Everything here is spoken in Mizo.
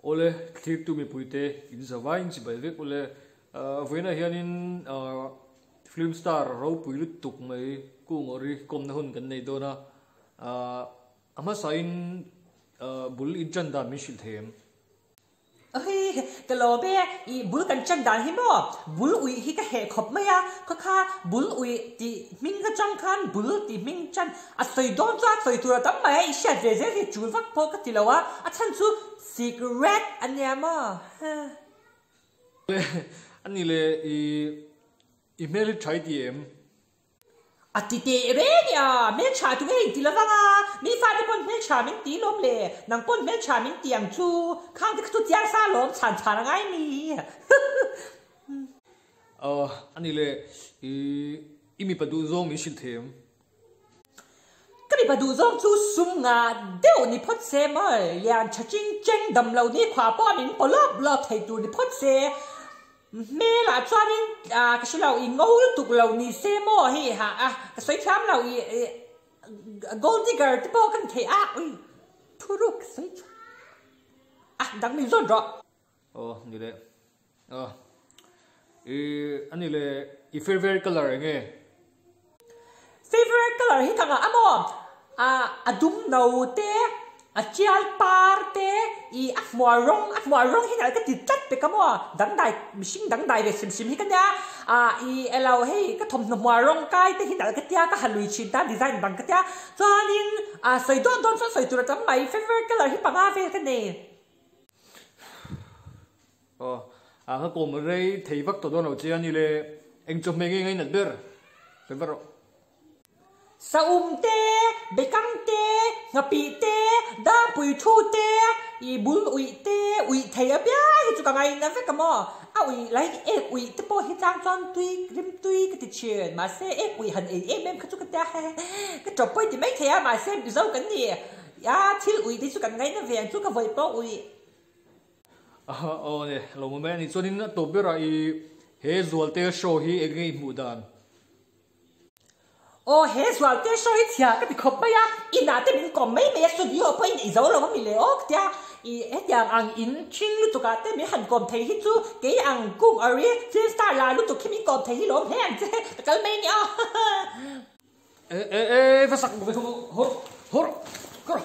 Awle, thlirtu mipuite in zavaiin chibai vek ule. Vawiinah hianin film star ropui lutuk mai Kungawri kawmna hun kan nei dawn a. A hmasain bul inṭan dan min hrilh thei em? Oi, ka lawm e, i bul kan ṭan dan hi maw? Bul uih hi ka heh khawp mai a, khaw kha bul uih tih hming atang khan bul tih hming ṭan a sawi dawn chuan sawi tur a tam mai a, i hriat ve zel hi ṭul vak pawh ka ti lo a, a chhan chu cigarette a nia maw? A ni le, i i hmel hi ṭha i ti em? A ti teh reng e a, hmeltha tu nge inti lovang a, mi fate pawn hmeltha min ti lawm le, nang pawn hmeltha min ti ang chu, khang te kha chu chiang sa lawm chhan chhan a ngai mi. Aw, a ni le, i i mipa duh zawng min hrilh thei em? Ka mipa duh zawng chu sum nga deuh ni phawt se maw, lian tha ching cheng dam lo ni khua pawh min paw lawp lawp thei tur ni phawt se, Hmelah chuanin ka hre lo, i ngo lutuk lo ni se maw hei ha a, ka sawi thiam lo i gold digger te pawh ka ni thei a, ui thuruk ka sawi thiam a, dang min zawt rawh. Aw ni le, aw i a ni le i favourite colour eng nge? Favourite colour hi ka ngah a maw? A dum no te, a tial par te, i a hmuar rawng, a hmuar rawng hi nalh ka ti tlat pek a maw? Dangdai, mihring dangdai ve hrim hrim hi ka nia. I elo hei ka thawmhnaw hmuar rawng kai te hi nalh ka tia, ka ha lui thin ta design bang ka tia. Chuanin sawi dawn dawn chuan sawi tur a tam mai, favourite colour hi panga vel ka nei. Aw, a ka kawm rei thei vak tawh dawn lo che a ni le, eng chawhmeh nge ngainat ber? Sawi vat rawh. Saum te, bekang te, nghapih te, dangpui thu te, i bul uih te, uih thei a piang hi chu ka ngaina vek a maw? A uih lai ek uih te pawh hi tlang chuan tui rim tui ka ti thin, mahse ek uih han ei em em kha chu ka tia he ka tawp pawi ti mai thei a, mahse Mizo kan ni a, thil uih te chu kan ngaina ve ang chu ka vawi pawh uih. Aw ne, lo maw mai a ni. Chuanin a tawp berah i he Zualte show hi eng nge i hmuh dan? Aw he Zualte show hi chhia ka ti khawp mai a, inah te min kawm mai mai a, studio pawh in ei zo lo a mi le aw ka tia. I hetiang ang in ṭhing lutuk ah te min han kawm thei hi chu kei ang kung ari film star lar lutuk hi min kawm thei hi lawm hle ang che, ka kal mai nia. E e e va sak ve thung hawr hawr hawr.